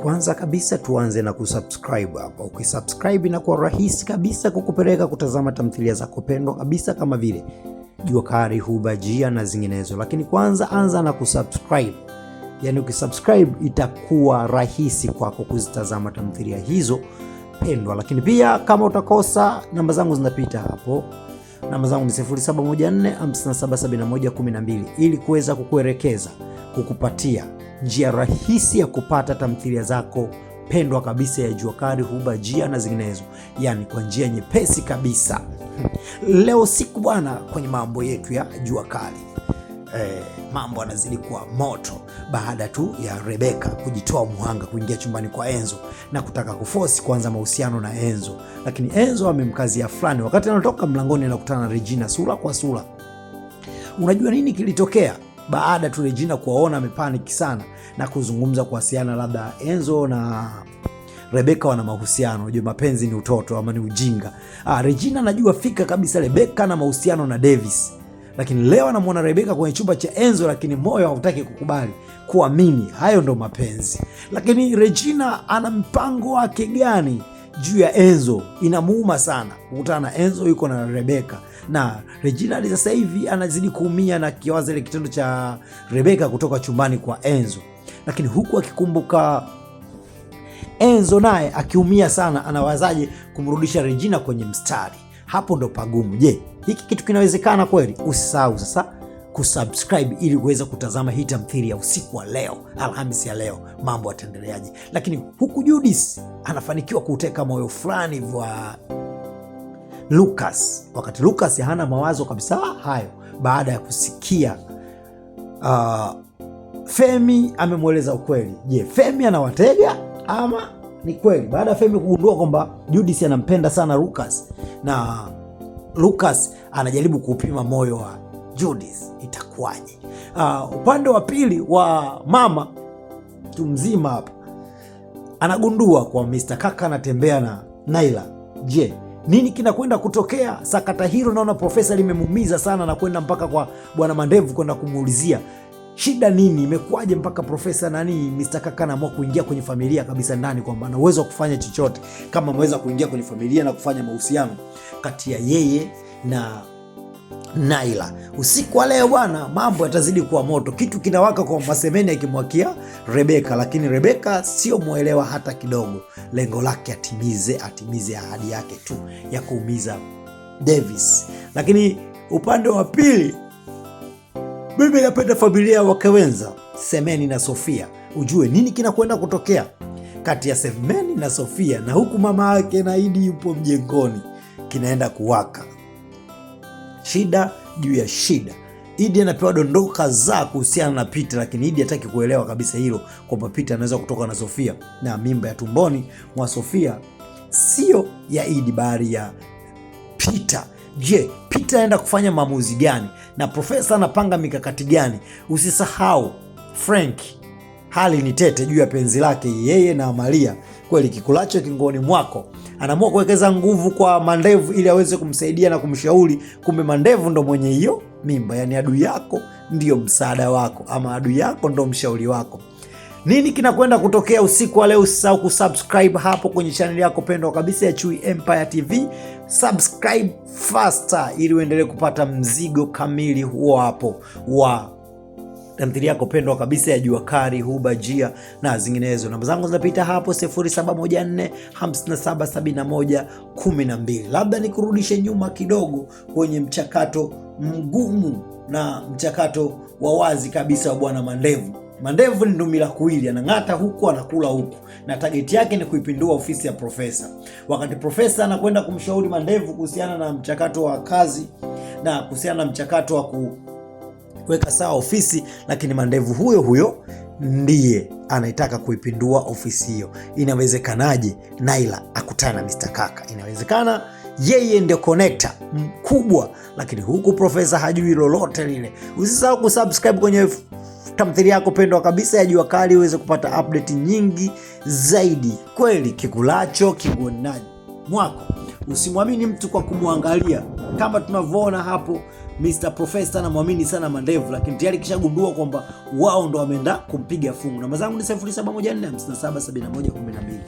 Kwanza kabisa tuanze na kusubscribe hapa. Ukisubscribe inakuwa rahisi kabisa kukupeleka kutazama tamthilia zako pendwa kabisa kama vile Jua Kali, Huba, Jia na zinginezo. Lakini kwanza anza na kusubscribe. Yaani ukisubscribe itakuwa rahisi kwako kuzitazama tamthilia hizo pendwa. Lakini pia kama utakosa, namba zangu zinapita hapo. Namba zangu ni 0714 5771 12 ili kuweza kukuelekeza, kukupatia njia rahisi ya kupata tamthilia zako pendwa kabisa ya Jua Kali, Huba, Jia na zinginezo, yaani kwa njia nyepesi kabisa. Leo siku bwana, kwenye mambo yetu ya Jua Kali mambo anazidi kuwa moto baada tu ya Rebeka kujitoa muhanga kuingia chumbani kwa Enzo na kutaka kufosi kuanza mahusiano na Enzo, lakini Enzo amemkazia fulani. Wakati anatoka mlangoni anakutana na Regina sura kwa sura. Unajua nini kilitokea? Baada tu Regina kuwaona amepanic sana na kuzungumza kuhusiana labda Enzo na Rebeka wana mahusiano. Unajua mapenzi ni utoto ama ni ujinga. Regina anajua fika kabisa Rebeka na mahusiano na Davis, lakini leo anamwona Rebeka kwenye chumba cha Enzo, lakini moyo hautaki kukubali kuamini hayo ndo mapenzi. Lakini Regina ana mpango wake gani juu ya Enzo? Inamuuma sana kukutana na Enzo yuko na Rebeka, na Regina hadi sasa hivi anazidi kuumia na kiwaza ile kitendo cha Rebeka kutoka chumbani kwa Enzo, lakini huku akikumbuka Enzo naye akiumia sana, anawazaje kumrudisha Regina kwenye mstari? Hapo ndo pagumu. Je, hiki kitu kinawezekana kweli? Usisahau sasa kusubscribe ili uweze kutazama hii tamthilia ya usiku wa leo, Alhamisi ya leo, mambo yataendeleaje. Lakini huku Judith anafanikiwa kuuteka moyo fulani wa Lucas, wakati Lucas hana mawazo kabisa hayo, baada ya kusikia Femi amemweleza ukweli. Je, Femi anawatega ama ni kweli? Baada ya Femi kugundua kwamba Judith anampenda sana Lucas na Lucas anajaribu kuupima moyo wa Judith, itakuwaje? Upande wa pili wa mama mtu mzima hapa anagundua kwa Mr. Kaka anatembea na Naila. Je, nini kinakwenda kutokea? Sakata hilo naona profesa limemuumiza sana na kwenda mpaka kwa bwana Mandevu kwenda kumuulizia shida nini, imekuwaje mpaka profesa nani Mr. Kaka anaamua kuingia kwenye familia kabisa ndani, kwamba ana uwezo wa kufanya chochote kama ameweza kuingia kwenye familia na kufanya mahusiano kati ya yeye na Naila. Usiku wa leo bwana, mambo yatazidi kuwa moto, kitu kinawaka kwa Masemeni akimwakia Rebeka, lakini Rebeka sio mwelewa hata kidogo. Lengo lake atimize ahadi yake tu ya kuumiza Davis. Lakini upande wa pili, mimi napenda familia ya wakewenza Semeni na Sofia, ujue nini kinakwenda kutokea kati ya Semeni na Sofia, na huku mama yake na Idi yupo mjengoni, kinaenda kuwaka shida juu ya shida. Idi anapewa dondoo kadhaa kuhusiana na Peter, lakini Idi hataki kuelewa kabisa hilo kwamba Peter anaweza kutoka na Sofia na mimba ya tumboni mwa Sofia sio ya Idi bali ya Peter. Je, Peter anaenda kufanya maamuzi gani na profesa anapanga mikakati gani? Usisahau Frank, hali ni tete juu ya penzi lake yeye na Maria. Kweli kikulacho kingoni mwako. Anaamua kuwekeza nguvu kwa Mandevu ili aweze kumsaidia na kumshauri. Kumbe Mandevu ndo mwenye hiyo mimba, yaani adui yako ndiyo msaada wako, ama adui yako ndo mshauri wako. Nini kinakwenda kutokea usiku wa leo? Usisahau kusubscribe hapo kwenye channel yako pendwa kabisa ya Chui Empire TV. Subscribe faster ili uendelee kupata mzigo kamili huo hapo wa tamthilia yako pendwa kabisa ya Jua Kali, Huba, Jia na zinginezo. Namba zangu zinapita hapo 0714 5771 12. Labda nikurudishe nyuma kidogo kwenye mchakato mgumu na mchakato wa wazi kabisa wa bwana Mandevu. Mandevu ni ndumila kuwili, anang'ata huku anakula huku, na tageti yake ni kuipindua ofisi ya profesa. Wakati profesa anakwenda kumshauri Mandevu kuhusiana na mchakato wa kazi na kuhusiana na mchakato wa kuweka sawa ofisi, lakini Mandevu huyo huyo ndiye anaitaka kuipindua ofisi hiyo. Inawezekanaje Naila akutana na Mr. Kaka? Inawezekana yeye ndio connector mkubwa, lakini huku profesa hajui lolote lile. Usisahau kusubscribe kwenye tamthilia yako pendwa kabisa ya Jua Kali uweze kupata update nyingi zaidi. Kweli kikulacho kinguoni mwako. Usimwamini mtu kwa kumwangalia, kama tunavyoona hapo Mr. Professor anamwamini sana Mandevu, lakini tayari kishagundua kwamba wao ndo wameenda kumpiga fungu. Namba zangu ni 0714 577112.